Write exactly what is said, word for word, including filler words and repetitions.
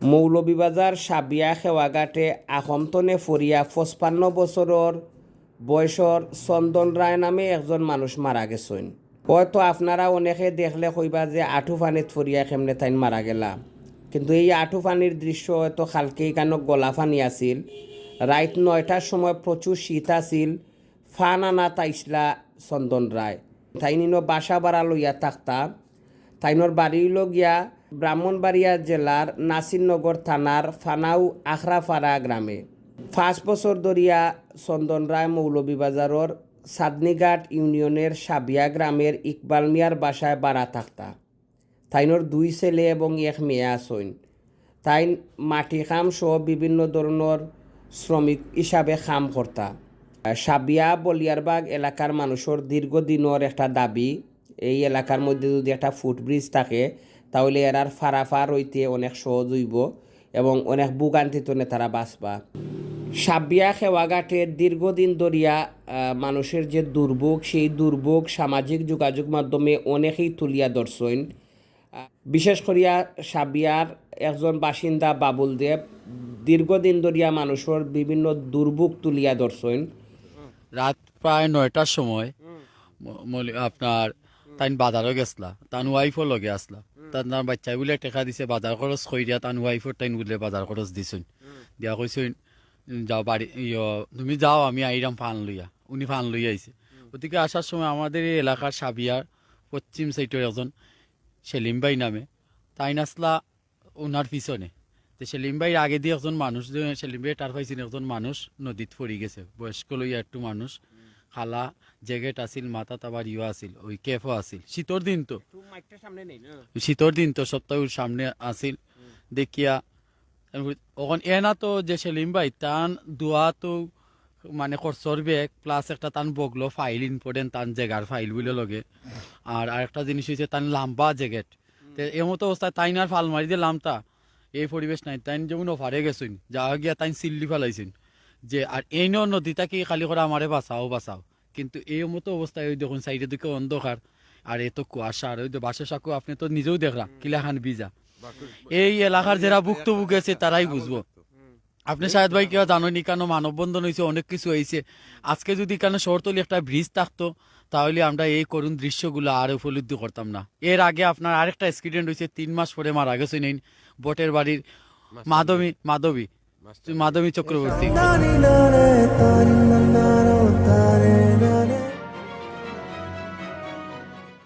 মৌলভীবাজার সাবিয়া খেওয়াঘাটে আকমতনে ফরিয়া পঁচপান্ন বছরর বয়সর চন্দন রায় নামে একজন মানুষ মারা গেছইন। হয়তো আপনারা অনেকে দেখলে কইবা যে আঠু পানিত ফরিয়া কেমনে তাইন মারা গেলা, কিন্তু এই আঠু পানির দৃশ্য হয়তো কালকে ইকানো গলা পানি আছিল। রাইত নয়টার সময় প্রচুর শীত আছিল, ফান আনাত আইছলা চন্দন রায়। তাইন ইনো বাসা ভাড়া লইয়া থাকতা। তাইনর বাড়ি অইলো গিয়া ব্রাহ্মণবাড়িয়া জেলার নাসিরনগর থানার ফানাউ আখড়াপাড়া গ্রামে। পাঁচ বছর ধরিয়া চন্দন রায় মৌলভীবাজারর চাঁদনীঘাট ইউনিয়নের সাবিয়া গ্রামের ইকবাল মিয়ার বাসায় ভাড়া থাকতা। তাইনর দুই ছেলে এবং এক মেয়ে আছইন। তাইন মাটি কাম সহ বিভিন্ন ধরনর শ্রমিক হিসাবে কাম করতা। সাবিয়া বলিয়ারবাগ এলাকার মানুষর দীর্ঘদিনর একটা দাবি, এই এলাকার মধ্যে যদি একটা ফুটব্রিজ থাকে, তাহলে এরার ফারাফার হইতে অনেক সহজ হইব এবং অনেক ভোগান্তি তনে তারা বাঁচবা। সাবিয়া খেওয়াঘাটে দীর্ঘদিন ধরিয়া, আহ, মানুষের যে দুর্ভোগ, সেই দুর্ভোগ সামাজিক যোগাযোগ মাধ্যমে অনেকেই তুলিয়া ধরছইন। আহ, বিশেষ করিয়া সাবিয়ার একজন বাসিন্দা বাবুল দেব দীর্ঘদিন ধরিয়া মানুষের বিভিন্ন দুর্ভোগ তুলিয়া ধরছইন। রাত প্রায় নয়টার সময় ম- মলি- আপনার তাইন বাজারও গেছলা, তান ওয়াইফও লগে আসলা। তার বাচ্চায় বুলে টেকা দিছে, বাজার খরচ করিয়া তান ওয়াইফর তাইন বুলে বাজার খরচ দিছইন। দিয়া কইছইন, "যাও বাড়ি, ইয়ো, তুমি যাও, আমি আইরাম ফান লইয়া।" উনি ফান লইয়া আইছে। ওদিকে আসার সময় আমাদের এই এলাকার সাবিয়ার পশ্চিম সাইডর একজন সেলিম ভাই নামে, তাইন আসলা ওনার পিছনে। তো সেলিম ভাইর আগেদি একজন মানুষ, যে সেলিম ভাই টের পাইছইন একজন মানুষ নদীত পড়ি গেছে, বয়স্ক লইয়া একটু মানুষ, কালা জ্যাকেট আছিল, মাথাত আবার ইয়ো আছিল, ওই ক্যাপও আছিল। শীতর দিন তো, একটু মাইকটা সামনে নেই না? শীতর দিন তো, সপ্তাহর সামনে আছিল। দেখিয়া অখন এনা তো যে সেলিম ভাই, তান দুয়া তো মানে খরচর ব্যাগ প্লাস একটা তান বগলো ফাইল, ইম্পর্টেন্ট তান জেগার ফাইল বুলে লগে, আর আরেকটা জিনিস হইছে তান লাম্বা জ্যাকেট। তে এমতো অবস্থায় তাইন আর ফাল মারি দিলাম তা, এই পরিবেশ নাই। তাইন যেমন ওপারে গেছইন, যা গিয়া তাইন চিল্লি ফালাইছইন যে, "আর এই ন-, নদীটা কি খালি করে আমারে বাঁচাও, বাঁচাও।" কিন্তু এই মতো অবস্থায় ওই দেখুন সাইডের দিকে অন্ধকার, আর এত কুয়াশা, আর ওই যে বাঁশর সাঁকো আপনি তো নিজেও দেখরা কিলাখান ভিজা। এই এলাকার যারা ভুক্তভোগী আছে তারাই বুঝবো। আপনি শাহেদ ভাই কিয়া জানেন, ইকানো মানববন্ধন হইছে, অনেক কিছু হইছে। আজকে যদি ইকানো শহরতলি একটা ব্রিজ থাকতো, তাহলে আমরা এই করুণ দৃশ্যগুলো আর উপলব্ধি করতাম না। এর আগে আপনার আরেকটা অ্যাক্সিডেন্ট হইছে, তিন মাস পরে মারা গেছে নেই বটের বাড়ির মাধবী, মাধবী, মাধবী চক্রবর্তী।